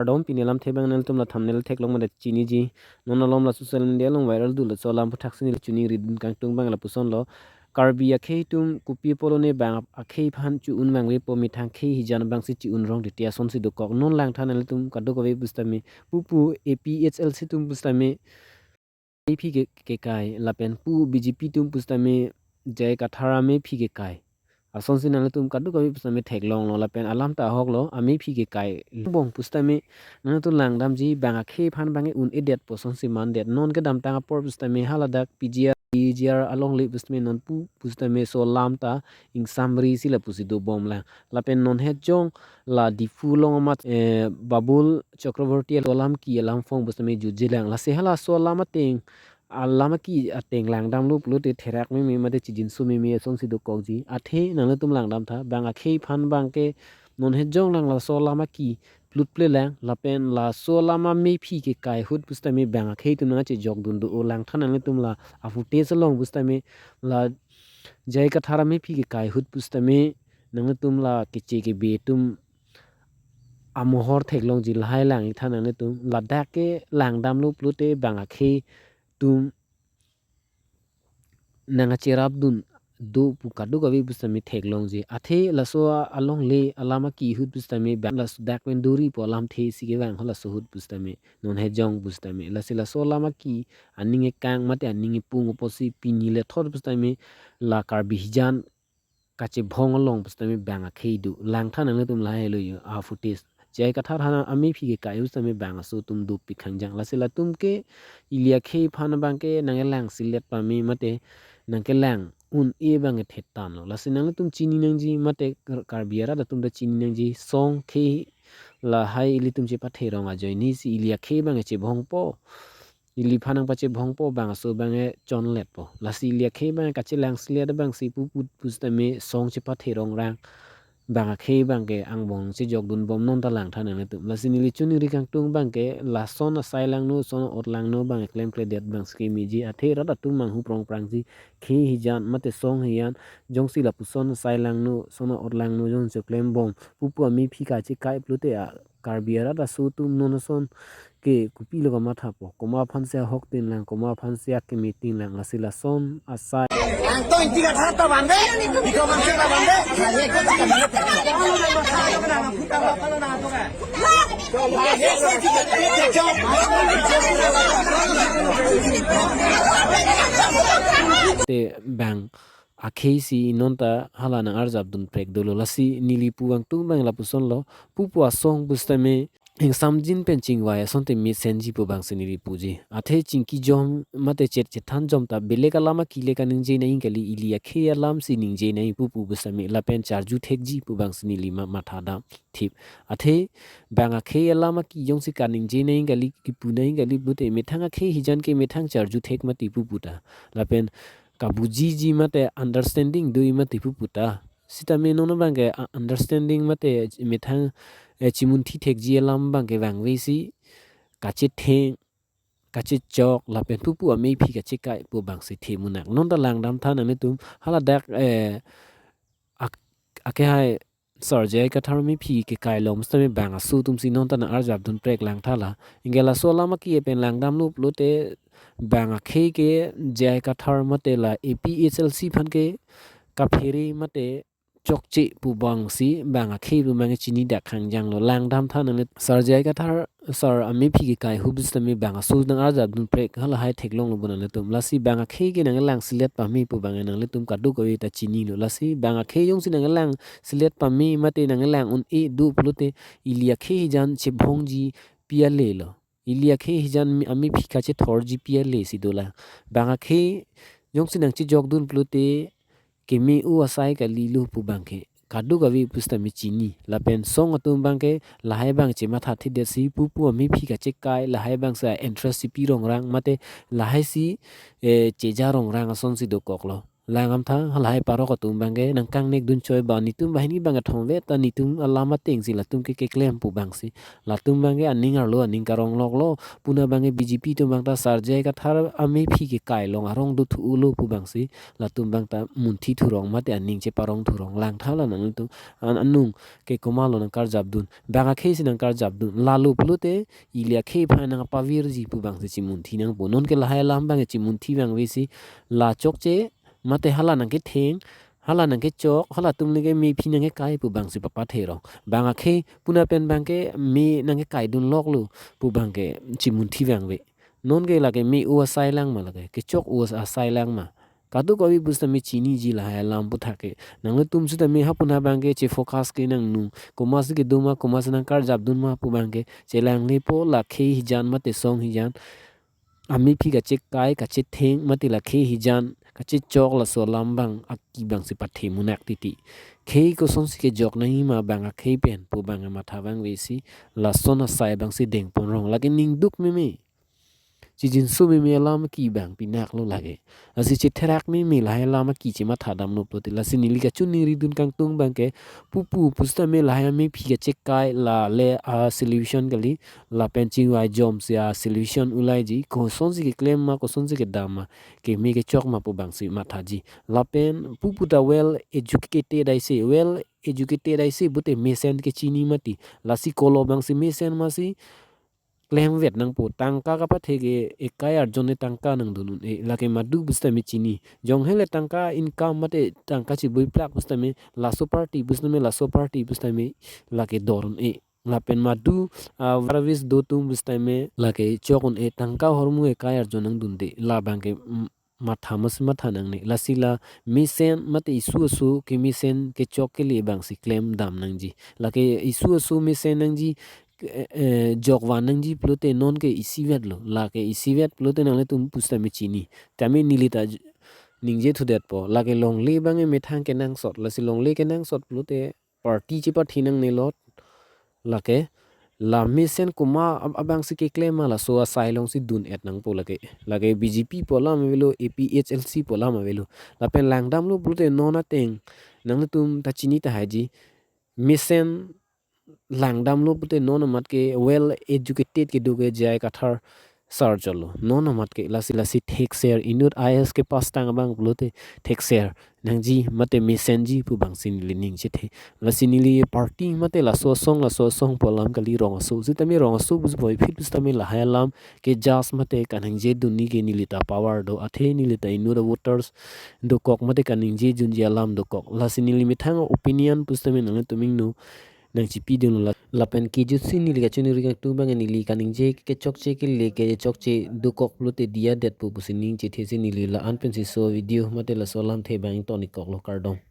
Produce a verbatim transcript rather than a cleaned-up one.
Kardom, pini alamthe abang nanglitum la thumbnail theklong mate chiniji. Non alom la social media along viral dolo, laso alam aphuthaksi neli choningri dun kangtung abang lapuson lo. Karbi akhei atum kopi apotne bang akhei aphan cho-un vangvepo, methang khei hijan abangsi cho-un rong titi asonsi dokok. Non langtha nanglitum kadokave pusitame pupu A P H L C atum pusitame A P ke, kekai lapen pu B J P atum pusitame J I Kathar amephi kekai. Asonsi nanglitum kadokave pusitame theklonglo lapen alam ta ahoklo, amephi kekai bong pusitame nanglitum langdamji, bang akhei aphan bang un-edetpo, asonsi mandet. Non kedamtang apor pusitame haladak P G R, P G R alongle pusitame non pu pusitame laso alam ta ingsamrisi lapusi dobomlang. Lapen non hetjong la Diphu along amat, eh, Babul Chakraborty alam ki alam phong pusitame jutjilang. Lasi halaso alam ateng, alam aki ateng langdamlo pulote therak meme mate chijinso meme asonsi dokokji. Athe nanglitum langdamtha, bang akhei aphan bangke non hetjong lang laso alam aki plutplelang, lapen laso alam amephi kekai ahut pusitame bang akhei atum nangchejokdun do. O langtha nanglitum la a-footage along pusitame la J I Kathar amephi kekai ahut pusitame nanglitum la keche kebe atum amohor theklongji, lahai lang-iktha nanglitum. Ladak ke langdamlo pulote bang akhei atum nangkacherapdun do pu kadokave pusitame theklongji. Athe laso alongle alam aki ahut pusitame bang laso dak pen doripo alamthe si kevang halaso ahut pusitame, non hetjong pusitame. Lasi laso alam aki aning ekang mate aning epung apotsi pini lethot pusitame la Karbi hijan kachebhong along pusitame bang akhei do. Langtha nanglitum lahai lo yo a-footage. J I Kathar aphan amephi kekai pusitame bang aso atum dopik khangjang. Lasi latum ke ili akhei aphan bangke nangkelang selet pame mate nangkelang un-e bang thetanlo. Lasi nanglitum chini nangji mate Kar-, Karbi arat atum ta chini nangji, song khei lahai ilitum chepatherong ajoinesi ili akhei bang chebhongpo. Iliphan nangpachebhongpo, bang aso bang chonletpo. Lasi ili akhei bang kachelang selet abangsi pupu pusitame song chepatherong rang. Bang akhei bangke angbong chejokdunbom, non ta langtha nanglitum. Lasi neli choningri kangtung bangke lason asai langno, son ot langno bang klemkledet bangsi kemeji. Athe rat atum manghu prongprangji, khei hijan mate song hijan jongsi lapuson asai langno, son ot langno jongsi klembom, pupu amephi kachekai pulote a Karbi arat aso atum non ason ke kopilo kamathapo. Komat aphansi ahok tin lang, komat aphansi akeme tin lang, lasi lason asai. Ang to inti ka thata bande, ikaw bangke na bande. Te bang akhei si non ta hala nang-arjapdun prek dolo. Lasi neli pu kangtung bang lapuson lo, pupu asong pusitame ingsamjin pen chingvai asonte mesenji pu bangsi neli puji. Athe chingkijom mate chet chethanjom ta belek alam akile kaningje nangji kali, ili akhei alamsi ningje nangji pupu pusitame lapen charju thekji pu bangsi neli ma-, mathadam thip. Athe bang akhei alam aki jongsi kaningje nangji kali, kipu nangji kali pulote methang akhei hijan ke methang charju thek mati pupu ta. Lapen kabujiji mate understanding do-i mati pupu ta. Sitame non bangke a-, understanding mate methang, eh, chimunthi thekji alam bangke vangvesi kachetheng, kachechok, lapen pupu amephi kachekai pu bangsi themunak. Non ta langdamtha nanglitum, haladak, eh, ak-, akehai Sar J I Kathar amephi kekai along pusitame bang aso atumsi non ta nang-arjapdun prek langtha la. Anke laso alam aki pen langdamlo pulote bang akhei ke J I Kathar mate la A P H L C aphan ke kaphere mate chokche pu bangsi bang akhei pu bang chinidak khangjanglo. Langdamtha nang Sar J I Kathar sar amephi kekai ahut pusitame bang aso nang-arjapdun prek halahai theklonglo bo nanglitum. Lasi bang akhei ke nanglang selet pame pu bang nanglitum kadokave ta chinilo. Lasi bang akhei jongsi nanglang selet pame mate nanglang un-e do pulote ili akhei hijan chebhongji pi ale lo. Ili akhei hijan mi-, amephi kachethorji pi ale si dolang. Bang akhei jongsi nangchejokdun pulote keme-o asai kalilo pu bangke kadokave pusitame chini. Lapen song atum bangke lahai bang chemathathedetsi pupu amephi kachekai, lahai bangsi a-interest si pi rongrang mate lahaisi, eh, cheja rongrang asonsi dokoklo. Lang amtha halahai parok atum abangke nangkangnek dun choi ba netum banghini bang athom vet ta netum alam atengsi latum ke keklem pu abangsi. Latum abangke aning arlo aning karong loklo, puna abangke B J P atum abang ta Sarjai Kathar amephi kekai along arong dothu-olo pu abangsi. Latum abang ta munthi thurong mate aning cheparong thurong. Langtha la nangtum an anung ke komatlo nangkarjap dun. Bang akhei si nangkarjap dun. Lalo pulote ili akhei aphan nangpavirji pu abangsi chimunthi nangpo. Nonke lahai alam abangke chimunthi vangvesi la chokche mate hala nangketheng, hala nangkechok, halatum le ke mephi nangkekai pu abangsi papathe rong. Bang akhei puna pen abangke me nangkekai dun loklo pu abangke chimunthi vangve. Nonke lake me-o asai lang ma lake, kechok-o asai lang ma. Kadokave pusitame chiniji lahai alam aputhak ke. Nanglitum sitame ha puna abangke chefocus ke nangnung. Komatsi kedo ma, komatsi nangkarjap dun ma pu abangke chelanglepo, la khei hijan mate song hijan. Amephi kachekai, kachetheng, mate la khei hijan, kachechok laso alam abang, aki abangsi pathe munak titi. Khei kosonsi kejok nangji ma bang akhei pen pu abang matha vangvesi, lason asai abangsi dengpon rong. Lake ning duk meme. Chijinso meme alam aki abang pinaklo lake. Lasi chetherak meme lahai alam aki chematha damlo pulote. Lasi neli kachiningri dun kangtung abangke pupu pusitame lahai amephi kachekai la le a-solution kali, lapen chingvai jomsi a-solution ulaiji, kosonsi keklem ma, kosonsi kedam ma, keme kechok ma pu abangsi mathaji. Lapen pupu ta well educated aisi, well educated aisi pute mesen kechini mati. Lasi kolo abangsi mesen masi klemvet nangpo, tangka kapathe ke ekai arjon le tangka nangdun un-e, lake madu pusitame chini. Jong hele tangka income mate tangka chibuiplak pusitame laso party pusitame, laso party pusitame lake dor un-e. Lapen madu a-service do atum pusitame lake chok un-e, tangka ahormu ekai arjon nangdunde. La abangke, mm, matha masi matha nangne. Lasi la mesen mate isu asu kemesen kechok kele abangsi klem dam nangji. Lake isu asu mesen nangji, eh, eh, jokvan nangji pulote nonke isivetlo. Lake isivet pulote nanglitum pusitame chini. Tame neli ta j-, ningje thudetpo. Lake longle abangke methang kenangsot. Lasi longle kenangsot pulote party chepathe nangnelot. Lake la mesen komat ab-, abangsi keklem ma laso asai alongsi dun-et nangpo lake. Lake B J P pu alam avelo, A P H L C pu alam avelo. Lapen langdamlo pulote non ateng nanglitum ta chini tahaiji. Mesen langdamlo pulote non amat ke well educated kedo ke J I Kathar sir chotlo. Non amat ke lasi lasi thekser inut I A S kepass tang abang pulote thekser nangji mate mesenji pu abangsi neli ning chethe. Lasi neli party mate laso asong laso asong pu alam kali, rong aso sitame, rong aso pusi boyphit pusitame lahai alam ke just mate kaningje dunji ke neli ta power do, athe neli ta inut a-voters dokok mate kaningje dunji alam dokok. Lasi neli methang opinion pusitame nanglitum ingno nangchipi dunlo la-, lapen kejutsi neli kachiningri kangtung abang neli kaningje kechokche kele kechokche dokok pulote diya detpo pusi ning chethesi neli la-an pensi laso video mate laso alamthe abang tonikkoklo, kardom.